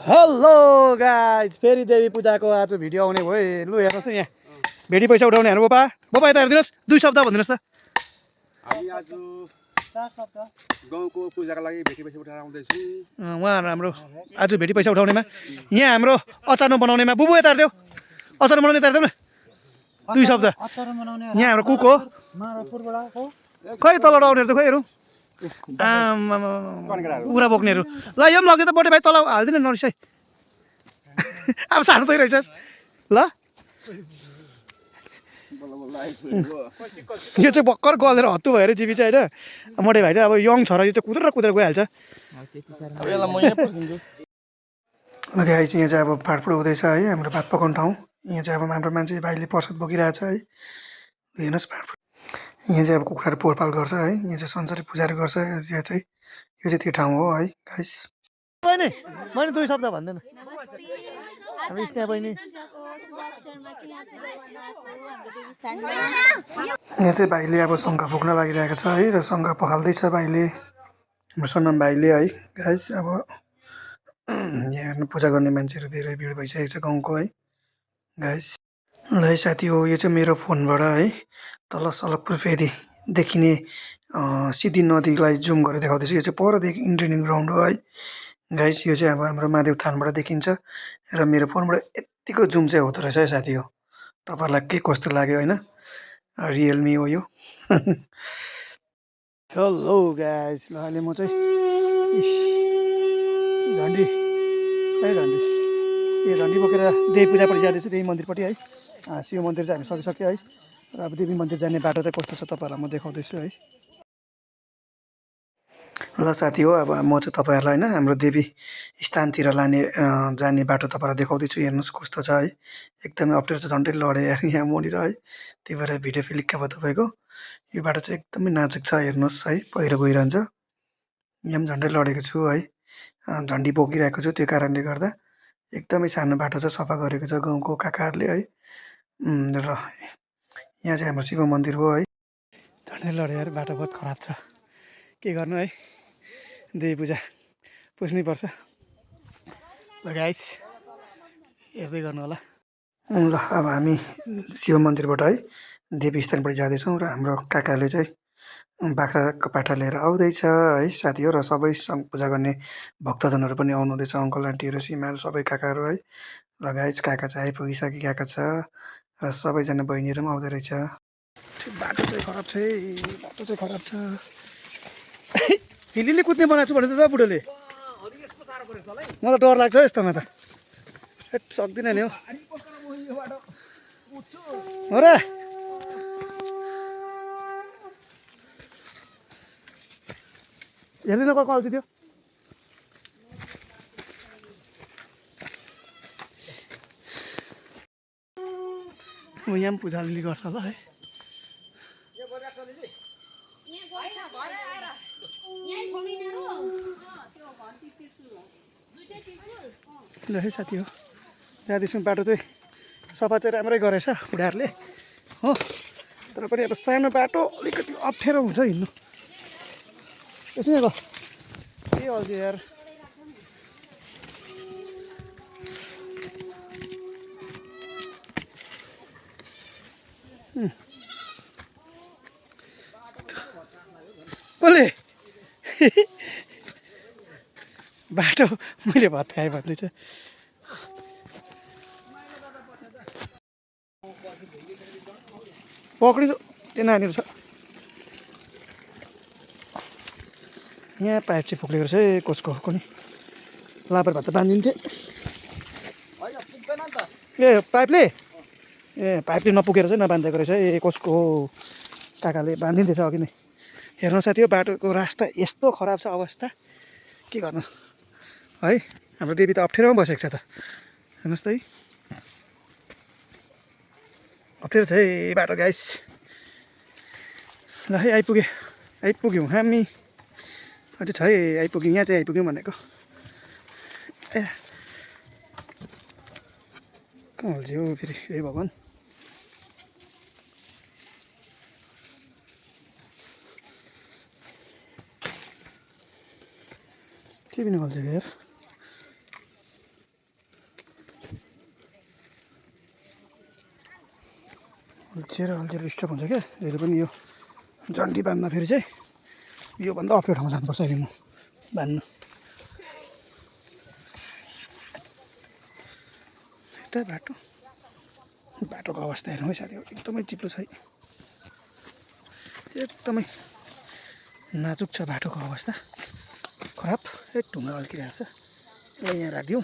Hello guys फेरि देवी पूजाको आज भिडियो आउने भयो लु हेर्नुहोस् यहाँ भेटी पैसा उठाउनेहरू बोपा बोपा यता हेरिदिनुहोस् 2 शब्द भनिदिनुहोस् त। हामी आज गाउँको पूजाको लागि भेटी पैसा उठाएर आउँदैछु। उहाँहरू हाम्रो आज भेटी पैसा उठाउनेमा यहाँ हाम्रो अचार बनाउनेमा बुबु यता हेरिदेऊ अचार बनाउने यता हेरिदेऊ न 2 शब्द। यहाँ हाम्रो कुक हो खै तलबाट आउनेहरू त खै हेरौँ कुरा बोक्नेहरू ल यो पनि लग्यो त बटे भाइ तल हालिदिनु नरिस है अब सानो तै रहेछस् ल यो चाहिँ भर्खर गलेर हत्तु भएर जिबी चाहिँ होइन मोटे भाइ चाहिँ अब यङ छ र यो चाहिँ कुदेर कुदेर गइहाल्छ। ल गाइस यहाँ चाहिँ अब फाडफुड हुँदैछ है हाम्रो भात पकाउने ठाउँ। यहाँ चाहिँ अब हाम्रो मान्छे भाइले प्रसाद बोकिरहेछ है हेर्नुहोस् फाडफुड। यहाँ चाहिँ अब कुखुराहरू पोहोरपाल गर्छ है यहाँ चाहिँ संसारी पूजाहरू गर्छ यहाँ चाहिँ यो चाहिँ त्यो ठाउँ हो है गाइस। बहिनी मैले 2 शब्द भन्दैन अब स्नेहा बहिनी यहाँ चाहिँ भाइले अब शङ्ख फुक्न लागिरहेको छ है र शङ्ख पखाल्दैछ भाइले हाम्रो सनम भाइले है गाइस। अब यहाँ हेर्नु पूजा गर्ने मान्छेहरू धेरै भिड भइसकेको छ गाउँको है गाइस। ल है साथी हो यो चाहिँ मेरो फोनबाट है तल सलकपुर फेरि देखिने सिद्धि नदीलाई जुम गरेर देखाउँदैछु। यो चाहिँ परदेखि इन्ट्रेनिङ ग्राउन्ड हो है गाइस। यो चाहिँ अब हाम्रो महादेव थानबाट देखिन्छ र मेरो फोनबाट यत्तिको जुम चाहिँ हुँदो रहेछ है साथी हो। तपाईँहरूलाई के कस्तो लाग्यो होइन रियलमी हो यो। हेलो गाइस ल अहिले म चाहिँ झन्डी खै झन्डी यो झन्डी बोकेर देवी पूजापट्टि जाँदैछु देवी मन्दिरपट्टि है। शिव मन्दिर चाहिँ हामी सकिसक्यो है र अब देवी मन्दिर जाने बाटो चाहिँ कस्तो छ तपाईँहरूलाई म देखाउँदैछु है। ल साथी हो अब म चाहिँ तपाईँहरूलाई होइन हाम्रो देवी स्थानतिर जाने बाटो तपाईँलाई देखाउँदैछु हेर्नुहोस् कस्तो छ है एकदमै अप्ठ्यारो छ झन्डै लडेँ यहाँ मुनिर है त्यही भएर भिडियो फिलिक्क भयो तपाईँको। यो बाटो चाहिँ एकदमै नाजुक छ हेर्नुहोस् है पहिरो गइरहन्छ यहाँ पनि झन्डै लडेको छु है झन्डी बोकिरहेको छु त्यो कारणले गर्दा एकदमै सानो बाटो छ सफा गरेको छ गाउँको काकाहरूले है। र यहाँ चाहिँ हाम्रो शिव मन्दिर हो है झन्डै लड्यो यार बाटो बहुत खराब छ के गर्नु है देवी पूजा पुज्नै पर्छ। ल गाइस हेर्दै गर्नु होला। ल अब हामी शिव मन्दिरबाट है देवी स्थानपट्टि जाँदैछौँ र हाम्रो काकाले चाहिँ बाख्राको पाठा लिएर आउँदैछ है साथी हो र सबै पूजा गर्ने भक्तजनहरू पनि आउनुहुँदैछ अङ्कल आन्टीहरू सीमाहरू सबै काकाहरू है। र गाइस काका चाहिँ आइपुगिसकेका छ र सबैजना बहिनीहरू पनि आउँदै रहेछ। बाटो चाहिँ खराब छ है बाटो चाहिँ खराब छ हिलीले कुद्ने बनाएको छु भने त बुढोले मलाई डर लाग्छ है यस्तोमा त सक्दिनँ नि हो र हेर्दैन कहाँ अल्छी थियो यहाँ पनि पूजा अलिअलि गर्छ होला है। ल है साथी हो जाँदैछौँ बाटो चाहिँ सफा चाहिँ राम्रै गरेछ बुढाहरूले हो तर पनि अब सानो बाटो अलिकति अप्ठ्यारो हुन्छ हिँड्नु यसो यहाँ के अल्झ्यो यार। बोले बाटो मैले भत्काएँ भन्दैछ पक्रिनु त्यो नानीहरू छ यहाँ पाइप चाहिँ फुक्लेको रहेछ कसको कुनै लापर भात त बाँधिन्थेँ ए पाइपले नपुगेर चाहिँ नबाँधेको रहेछ ए कसको हो काकाले बाँधिदिँदैछ अघि नै। हेर्नु साथी हो बाटोको रास्ता यस्तो खराब छ अवस्था के गर्नु है हाम्रो देवी त अप्ठ्यारोमा बसेको छ त हेर्नुहोस् त है अप्ठ्यारो छ है बाटो गाइस। ल है आइपुग्यौँ हामी अझै छ है आइपुग्यौँ यहाँ चाहिँ आइपुग्यौँ भनेको ए कहाँ हाल्छ हो फेरि ए भगवान् के पनि हाल्छ यार अल्झेर स्टप हुन्छ क्या जहिले पनि यो जन्डी बाँध्दाखेरि चाहिँ योभन्दा अप्ठ्यारो ठाउँमा जानुपर्छ अहिले म बाँध्नु। यता बाटोको अवस्था हेर्नु है साथीहरू, एकदमै चिप्लो छ है, एकदमै नाजुक छ बाटोको अवस्था, खराब। एक ढुङ्गा अल्किरहेको छ, यसलाई यहाँ राखिदिउँ।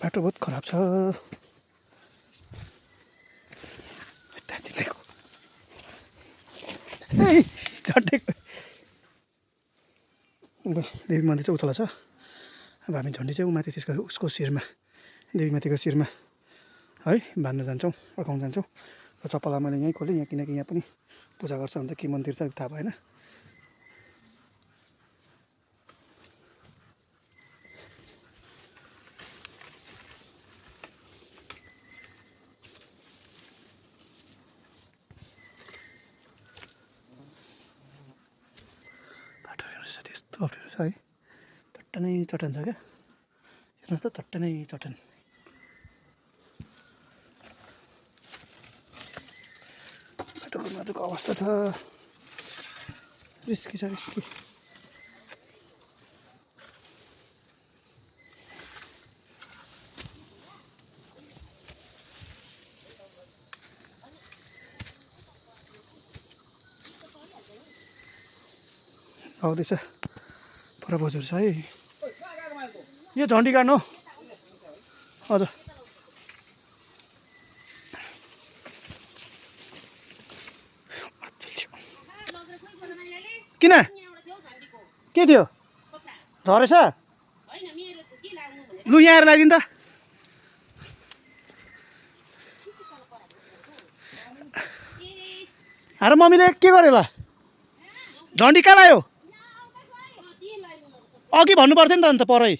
बाटो बहुत खराब छ। देवी मन्दिर चाहिँ उतला छ। अब हामी झन्डी चाहिँ माथि उसको शिरमा, देवीमाथिको शिरमा है बाँध्न जान्छौँ, अड्काउन जान्छौँ। र चप्पल मैले यहीँ खोलेँ, यहाँ किनकि यहाँ पनि पूजा गर्छ अन्त के मन्दिर छ थाहा भएन। बाटो हेर्नुहोस् साथी, यस्तो अप्ठ्यारो छ है, चट्टनै चट्टान छ क्या, हेर्नुहोस् त चट्टनै चट्टान। बाटोको नाजुक अवस्था छ, रिस्की छ रिस्की। आउँदैछ पर बजार छ है, यो झन्डी काट्नु हजुर। किन के थियो झरेछ? लु यहाँ आएर लगाइदिनु त। अरे मम्मीले के गर्यो ल, झन्डी कहाँ लायो? अघि भन्नु पर्थ्यो नि त अन्त परै।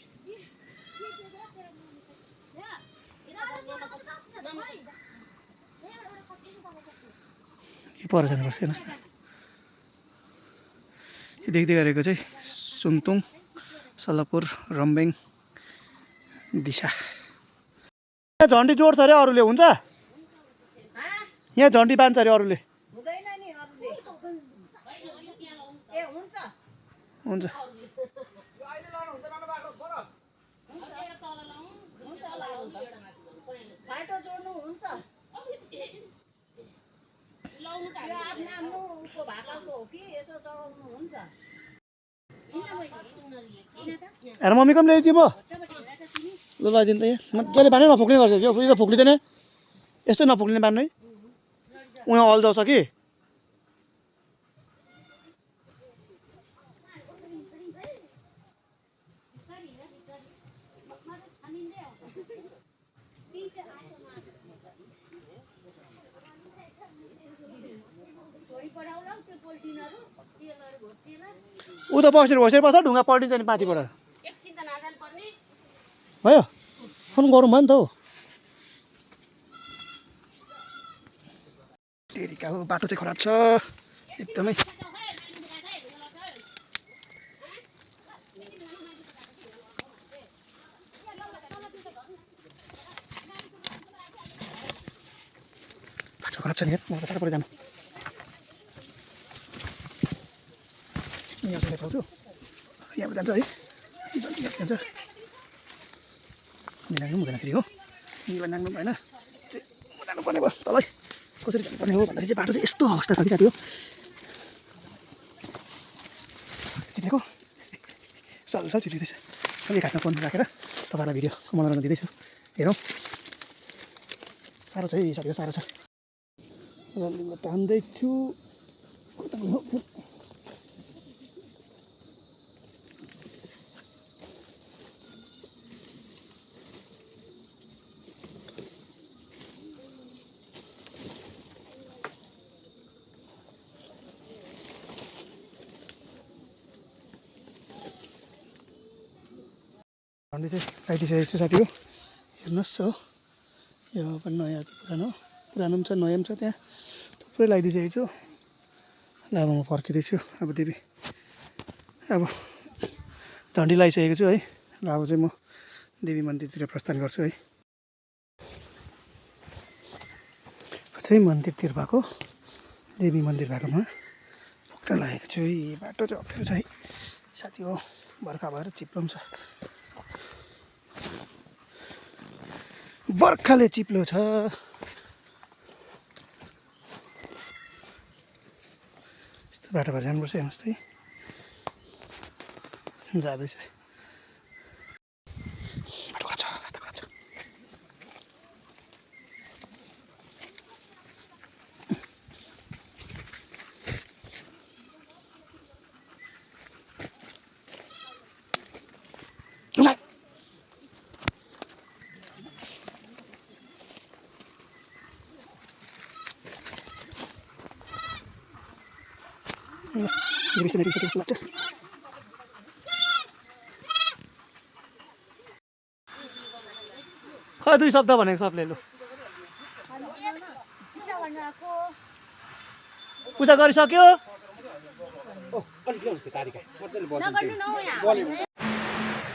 पर जानुपर्छ हेर्नुहोस् न, देख्दै गरेको चाहिँ सुन्तुङ, सल्लापुर, रम्बेङ दिशा। यहाँ झन्डी जोड्छ अरे अरूले, हुन्छ यहाँ झन्डी बाँध्छ अरे अरूले, हुन्छ। अरे मम्मीको पनि ल्याइदियो म, लु लगाइदिनु त। यहाँ मजाले बाँध्नै नफुक्ने गर्छ, यो त फुक्लिँदैन, यस्तो नफुक्लिने बाँध्नु है, उहाँ अल्झाउँछ कि। ऊ त बसेर होसेर बस्छ, ढुङ्गा पल्टिन्छ नि माथिबाट भयो। फोन गरौँ भयो नि त हौ। तेरिका हो, बाटो चाहिँ खराब छ एकदमै। बाटो खराब छ नि, म त साह्रो पऱ्यो जानु। यहाँ देखाउँछु, यहाँबाट जान्छ है, जान्छ। नाग्नु हुँदैन फेरि हो, यहीँबाट नाग्नु भएन, जानुपर्ने भयो तलै। कसरी जानुपर्ने हो भन्दाखेरि चाहिँ बाटो चाहिँ यस्तो अवस्था छ कि साथी हो, चिप्लेको साल चिप्लिँदैछ। एक हातमा फोन राखेर तपाईँलाई भिडियो मनोरञ्जन दिँदैछु, हेरौँ। साह्रो छ है साथी हो, साह्रो छ। रनिङमा तान्दैछु। झन्डै चाहिँ लगाइदिइसकेको छु साथी हो। हेर्नुहोस् हो, यो पनि नयाँ पुरानो पुरानो पनि छ नयाँ पनि छ, त्यहाँ थुप्रै लगाइदिइसकेको छु। ल अब म फर्किँदैछु। अब देवी अब झन्डी लगाइसकेको छु है। ल अब चाहिँ म देवी मन्दिरतिर प्रस्थान गर्छु है। चाहिँ मन्दिरतिर भएको देवी मन्दिर भएकोमा पुग्न लागेको छु है। बाटो चाहिँ अप्ठ्यारो छ है साथी हो, बर्खा भएर चिप्लो पनि छ, बर्खाले चिप्लो छ। यस्तो बाटो भएर जानुपर्छ। हेर्नुहोस् त जाँदैछ, बाटो खराब छ, रास्ता खराब छ। खै 2 शब्द भनेको सबले लु पूजा गरिसक्यो।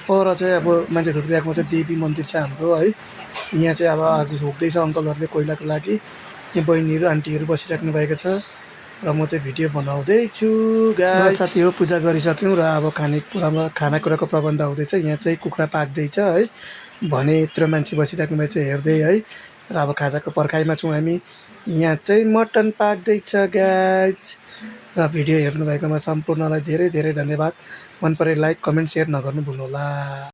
और चाहिँ अब मान्छे थुप्रिआएकोमा चाहिँ देवी मन्दिर छ हाम्रो है। यहाँ चाहिँ अब आगो झोक्दैछ अङ्कलहरूले कोइलाको लागि। यहाँ बहिनीहरू आन्टीहरू बसिराख्नु भएको छ र म चाहिँ भिडियो बनाउँदैछु गाइस। साथी हो पूजा गरिसक्यौँ र अब खानाकुराको प्रबन्ध हुँदैछ। यहाँ चाहिँ कुखुरा पाक्दैछ है, भने यत्रो मान्छे बसिराख्नु भएको छ हेर्दै है। र अब खाजाको पर्खाइमा छौँ हामी। यहाँ चाहिँ मटन पाक्दैछ गाइस। र भिडियो हेर्नुभएकोमा सम्पूर्णलाई धेरै धेरै धन्यवाद। मन परे लाइक कमेन्ट सेयर नगर्नु भुल्नुहोला।